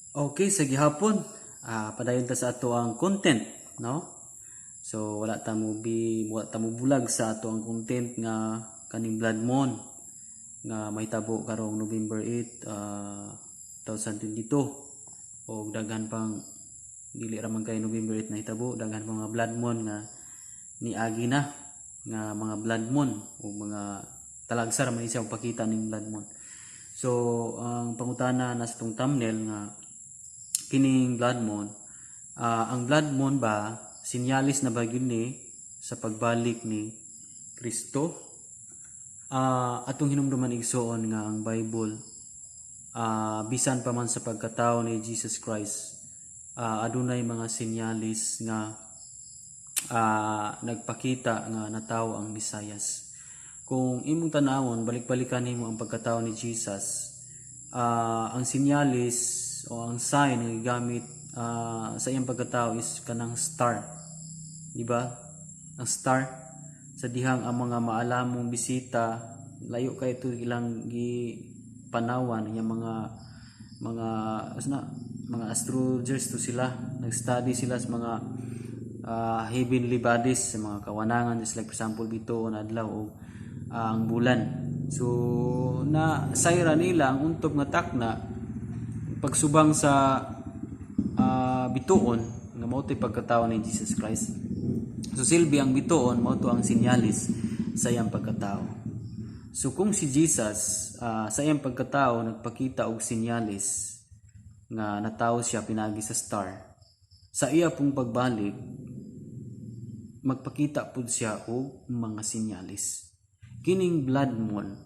Okay, sa gihapon, padayon ta sa ato ang content, no? So wala ta mo bulag sa ato ang content nga kaning blood moon nga mahitabo karong November 8, 2022, o daghan pang, dili ra man kay November 8 nahitabo, daghan pang mga blood moon nga niagi na nga mga blood moon o mga talagsa ra man siya pakita ning blood moon. So ang pangutana na sa tong thumbnail nga kining blood moon, ang blood moon ba, sinyalis na ba gyud ni sa pagbalik ni Kristo? Atong hinumduman, igsoon, nga ang Bible, bisan pa man sa pagkatao ni Jesus Christ, adunay mga sinyalis nga nagpakita nga natawo ang Mesayas. Kung imong tanawon, balik-balikan nimo ang pagkatao ni Jesus, ang sinyalis o ang sign nga gigamit sa iyang pagkatao is kanang star. Di ba? Ang star sa dihang ang mga maalamong bisita, layo kay ito ilang gipanawan yung mga na mga astrologers to sila, nag-study sila sa mga heavenly bodies, sa mga kawanangan, just like for example bituon, adlaw o ang bulan. So na sayra nila ang untog nga takna pagsubang sa bituon nga mao to'y pagkatao ni Jesus Christ. So silbi ang bituon, mao to ang sinyalis sa iyang pagkatao. So kung si Jesus, sa iyang pagkatao nagpakita og sinyalis nga natawo siya pinagi sa star, sa iya pong pagbalik magpakita pud siya og mga sinyalis. Kining blood moon,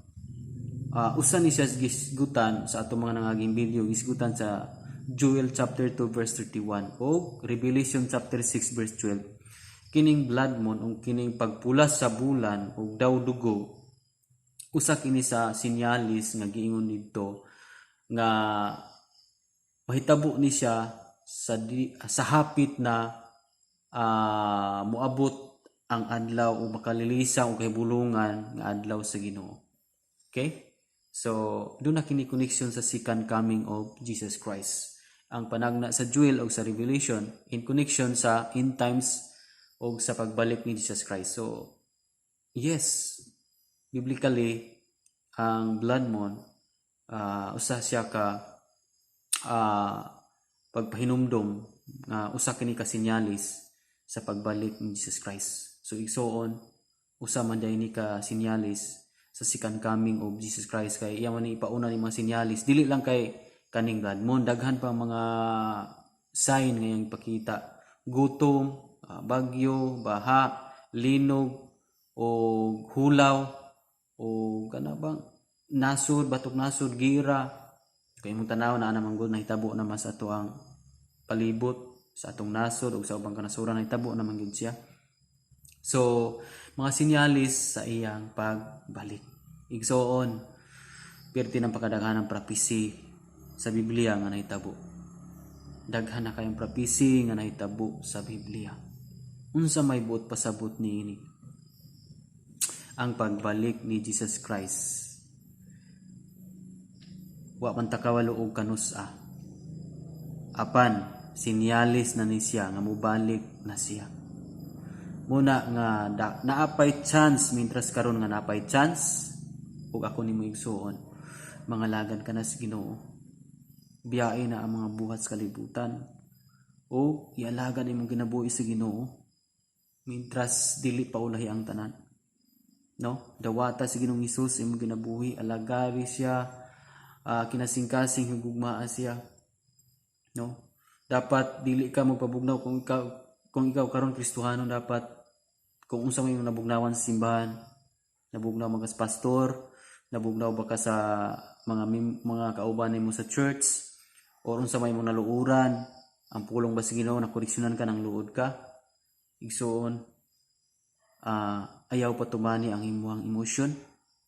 usa ni siya gisgutan sa atong mga nangaging video, gisgutan sa Joel chapter 2 verse 31 o Revelation chapter 6 verse 12. Kining blood moon o kining pagpulas sa bulan og daw dugo, usa kini sa sinyalis nga giingon didto nga mahitabo ni siya sa hapit na moabot ang adlaw o makalilisan o kahibulungan nga adlaw sa Ginoo. Okay? So, duna kini connection sa second coming of Jesus Christ. Ang panagna sa Joel o sa Revelation in connection sa end times o sa pagbalik ni Jesus Christ. So, yes, biblically ang blood moon, usa siya ka pagpahinumdom nga usa kini ka sinyalis sa pagbalik ni Jesus Christ. So igsoon, usa man diay ni ka sinyalis sa second coming of Jesus Christ kay iya man ni ipauna ni mga sinyalis. Dili lang kay kaning blood moon, daghan pa mga sign nga iyang ipakita: gutom, bagyo, baha, linog o hulaw o kana bang nasod, batok nasod, gira. Kay imong tanaw na naman gud nahitabo naman sa ato ang palibot, sa atong nasod ug sa ubang kanasuran, nahitabo naman gyud siya. So, mga sinyalis sa iyang pagbalik. Igsoon, perti ng pakadaghan ng prophecy sa Biblia nga nahitabo. Daghan na kayong prophecy nga nahitabo sa Biblia. Unsa may buot pasabot niini? Ang pagbalik ni Jesus Christ, wa man ta kawalo og kanus-a. Apan sinyalis na ni siya nga mobalik na siya. Muna nga naapay chance, mintras karon nga naapay chance, ug ako nimo, igsuon, mangalagad ka na sa Ginoo. Biyae na ang mga buhat sa kalibutan o ialagad imong kinabuhi sa Ginoo mintras dili pa ulahi ang tanan, no? Dawata sa Ginoong Hesus imong kinabuhi, alagari siya, kinasingkasing higugmaa siya, no? Dapat dili ka magpabugnaw. Kung ikaw karon Kristohano, dapat kung unsa may imong nabugnawan sa simbahan, nabugnaw man ka sa pastor, nabugnaw ba ka sa mga kauban nimo sa church, or unsa may imong naluoran, ang pulong ba sa Ginoo na koreksyonan ka ng luod ka, igsuon, ayaw patumani ang imuhang emotion,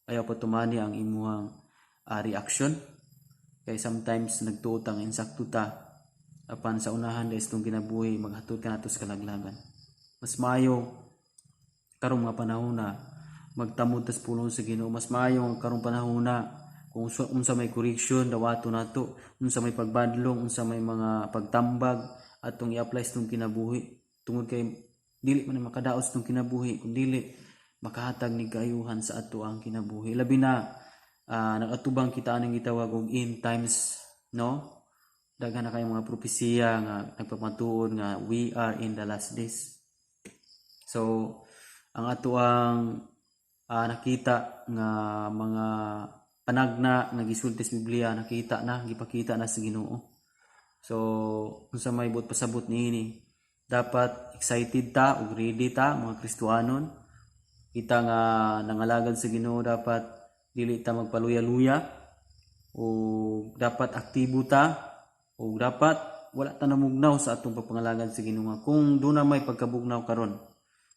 ayaw patumani ang imuhang reaction, kay sometimes nagtuo tang insakto ta, apan sa unahan dahil itong kinabuhi maghatod ka nato sa kalaglagan. Mas maayo karong mga panahon na magtamod tas pulong sa Ginoo. Mas maayo ang karong panahon na Kung unsa may correction, dawato nato. Unsa may pagbadlong, unsa may mga pagtambag atong i-apply sa atong kinabuhi, tungod kay dili man ni makadaot sa atong kinabuhi kung dili makahatag ni kaayuhan sa ato ang kinabuhi, labi na nagatubang kita aning gitawag og end times, no? Daghan na kayong mga propesiya nga nagpamatuod nga we are in the last days. So ang ato ang nakita nga mga panagna nga gisulti sa Biblia, nakita na, gipakita na sa Ginoo. So unsa may buot pasabot niini, dapat excited ta ug ready ta, mga Kristohanon. Kita nga nangalagad sa Ginoo, dapat dili ta magpaluya-luya o dapat aktibo ta o dapat wala ta namugnaw sa atong pagpangalagad sa Ginoo. Kung duna may pagkabugnaw karon,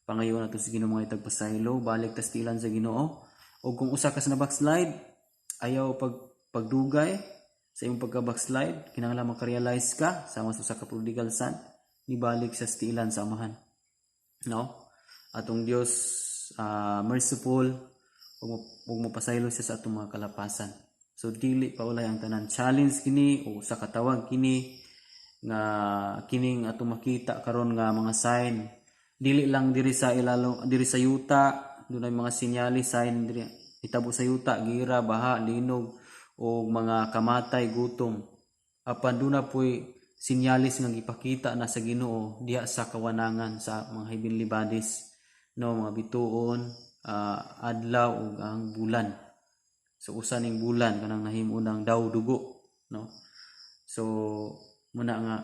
pangayo nato sa Ginoo mga itagpasaylo, balik ta sa tilan sa Ginoo. O kung usa ka sa na backslide, ayaw pagdugay sa imong pagka backslide. Kinahanglan makarealize ka sama sa usa ka prodigal son, nibalik sa tilan sa Amahan, no? Atong Dios merciful ug mopasaylo siya sa atong mga kalapasan. So dili pa ulay ang tanan. Challenge kini o sa katawag kini nga kining atong makita karon nga mga sign, dili lang diri sa ilalo, diri sa yuta. Dunay mga sinyalis, sign diri itabo sa yuta: gira, baha, linog o mga kamatay, gutom. Apan duna poy sinyalis nga gipakita na sa Ginoo diha sa kawanangan, sa mga heavenly bodies, no? Mga bituon, adlaw ug ang bulan. So usa ning bulan kanang nahimo ng daw dugo, no? So muna nga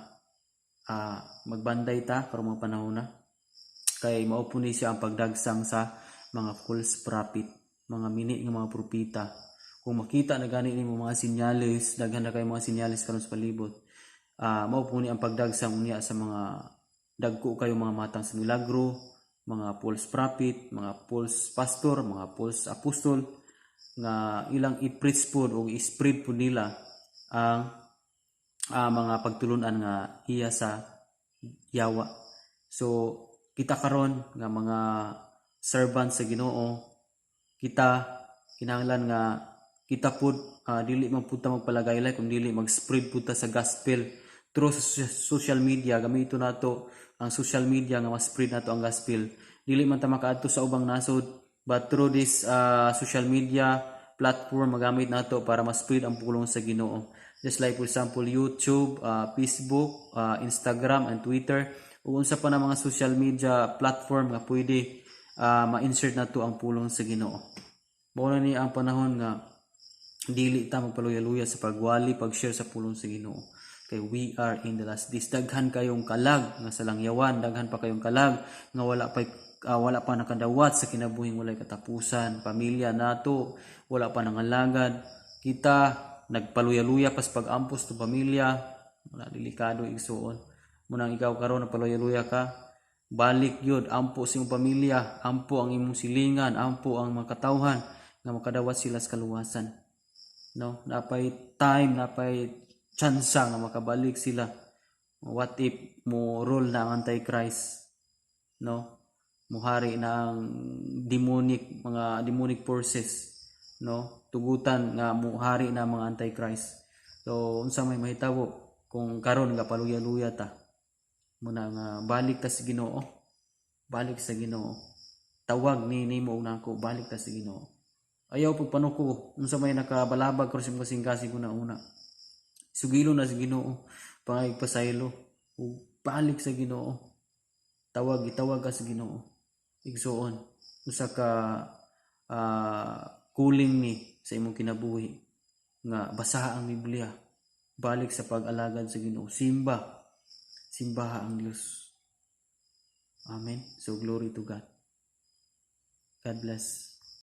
magbanday ta karong mga panahon na, kay mao po ni siya ang pagdagsang sa mga false prophet, mga mini nga mga propeta. Kung makita na gani nimo mga senyales, daghan na kay mga senyales karon sa palibot, mao po ni ang pagdagsang unya sa mga dagko kayo mga matang sa milagro, mga false prophet, mga false pastor, mga false apostol nga ilang i-preach pod o i-spread pod nila ang mga pagtulunan nga iya sa yawa. So kita karon nga mga servant sa Ginoo, kita kinahanglan nga kita pud dili man pud ta magpalagaylay kung dili mag-spread pud ta sa gospel through sa social media. Gamito nato ang social media nga ma-spread nato ang gospel. Dili man ta makaadto sa ubang nasod, but through this social media platform, magamit nato para ma-spread ang pulong sa Ginoo, just like for example YouTube, Facebook, Instagram and Twitter ug unsa pa na mga social media platform nga pwede ma-insert nato ang pulong sa Ginoo. Mao na ni ang panahon nga dili ta magpaluya-luya sa pagwali, pag-share sa pulong sa Ginoo. Kay we are in the last days. Daghan kayong kalag nga sa langyawan, daghan pa kayong kalag nga wala pa nakadawat sa kinabuhing walay katapusan. Pamilya nato wala pa nangalagad. Kita nagpaluya-luya pas pag-ampos to pamilya, wala, delikado, igsuon. Munang ikaw karon nagpaluya-luya ka, balik yun, ampo sa imong pamilya, ampo ang imong silingan, ampo ang mga katawhan nga makadawat sila sa kaluwasan. No, napay time, napay tsansa nga makabalik sila. What if mo rule na ang Antichrist? No? Muhari na ang demonic, mga demonic forces, no? Tugutan nga muhari na ang mga Antichrist. So unsa may mahitabo kung karon nga paluya-luya ta? Muna nga balik ta sa Ginoo. Balik sa Ginoo. Tawag ni nimo ug nako, balik ta sa Ginoo. Ayaw pagpanuko unsa may nakabalabag karon sa imong kasing-kasing una-una. Sugilo na sa Ginoo, pangayog pasaylo ug balik sa Ginoo. Tawag, gitawag ka sa Ginoo. Igsuon, usa ka calling ni sa imong kinabuhi nga basaha ang Biblia, balik sa pag-alagad sa Ginoo, simba, simbaha ang Dios. Amen. So glory to God. God bless.